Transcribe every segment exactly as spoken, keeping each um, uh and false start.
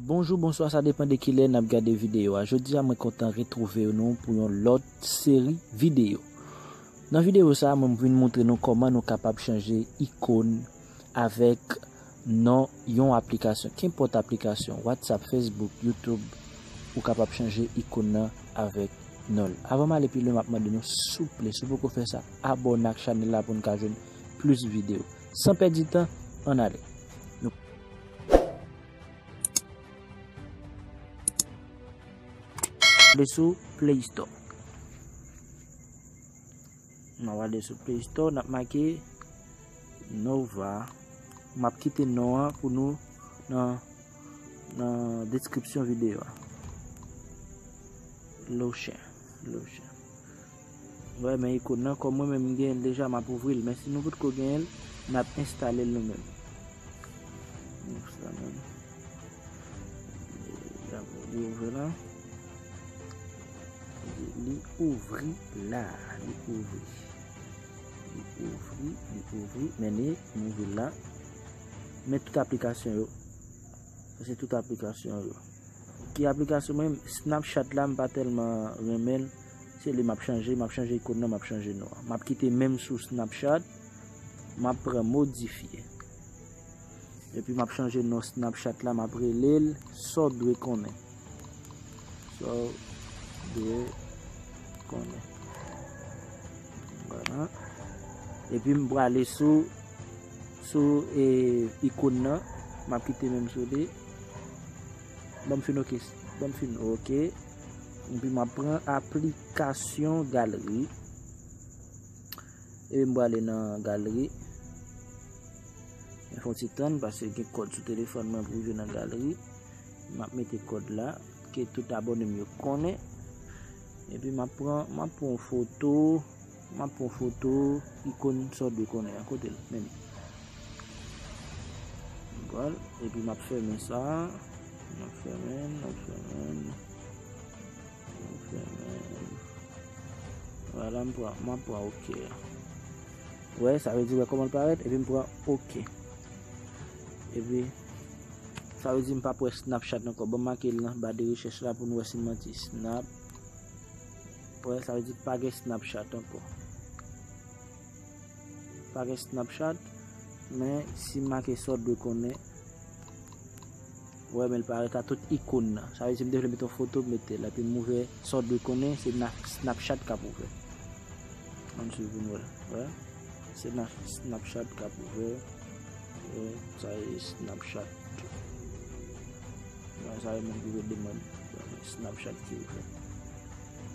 Bonjou, bonswa, sa depann de kilè n ap gade videyo a. Jodi a, mwen kontan retwouve nou pou yon lòt seri videyo. Nan videyo sa a, mwen vin montre nou kòman nou kapab chanje ikòn avèk non yon aplikasyon. Kenpòt aplikasyon, WhatsApp, Facebook, YouTube, ou kapab chanje ikòn nan avèk non l. Avan m ale pi lwen, m ap mande nou, souple, si w poko fè sa, abòne ak chanèl la pou n ka jwenn plis videyo. San pèdi tan, ann ale. Nou ale sou Play Store. N ap ale sou Play Store, n ap make Nova. M ap kite non an pou nou nan, nan deskripsyon videyo a. Lotion, Lotion. Wè, men ikòn nan, kòm mwen menm m genyen l deja, m ap ouvri l. Men si nou potko genyen l, n ap enstale l nou menm. Enstale l. Li ouvri la. Li ouvri la. Li ouvri. Li ouvri, li ouvri. Men li, m ouvri l la. Men tout aplikasyon yo. Sa se tout aplikasyon yo. Ki aplikasyon mwen? Snapchat la, m pa tèlman renmen l. Se li m ap chanje, m ap chanje ikòn nan, m ap chanje non an. M ap kite menm sou Snapchat. M ap pran modifye. Epi m ap chanje non Snapchat la, m ap rele l Sa w dwe konnen. Sa w dwe konnen. Vwala. Epi m prale sou, sou, e, ikòn nan. M ap kite menm sou li. Ban m fin oke. Ban m fin oke. Epi m ap pran aplikasyon galri. Epi m prale nan galri. Men fè yon ti tann, paske gen kòd sou telefòn mwen pou rive nan galri. M ap mete kòd la, ke tout abòne m yo konnen. Epi m ap pran, m ap pran yon foto, m ap pran yon foto ikòn Sa w dwe konnen an, kote l, men li. Vwala, epi m ap fèmen sa, m ap fèmen, m ap fèmen. Vwala, m pran, m ap pran oke a. Wè, sa vle di, wè kòman l parèt, epi m pran oke. Epi, sa vle di m p ap wè Snapchat ankò. Ban m make l nan ba de rechèch la pou n wè si m manti. Snap. Wè, sa vle di pa gen Snapchat ankò. Pa gen Snapchat, men si m make Sa w dwe konnen, wè, men l parèt a tout ikòn nan. Sa vle di m te vle mete yon foto, m mete l. Epi m ouvè Sa w dwe konnen, se na-, Snapchat k ap ouvè. Ann swiv pou n wè. Wè. Se na-, Snapchat k ap ouvè. Wè, sa e Snapchat. Wè, sa e moun ki vle demann. Snapchat ki ouvè.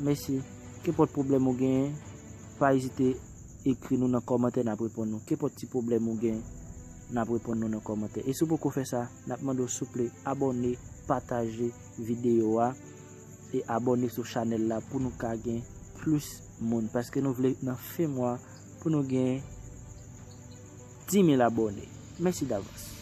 Mèsi. Kenpòt pwoblèm ou genyen, pa ezite ekri nou nan kòmantè, n ap reponn nou. Kenpòt ti pwoblèm ou gen, n ap reponn nou nan kòmantè. E si w poko fè sa, n ap mande w souple abòne, pataje videyo a e abòne sou chanèl la pou nou ka gen plis moun, paske nou vle nan fen mwa pou nou gen dis mil abòne. Mèsi davans.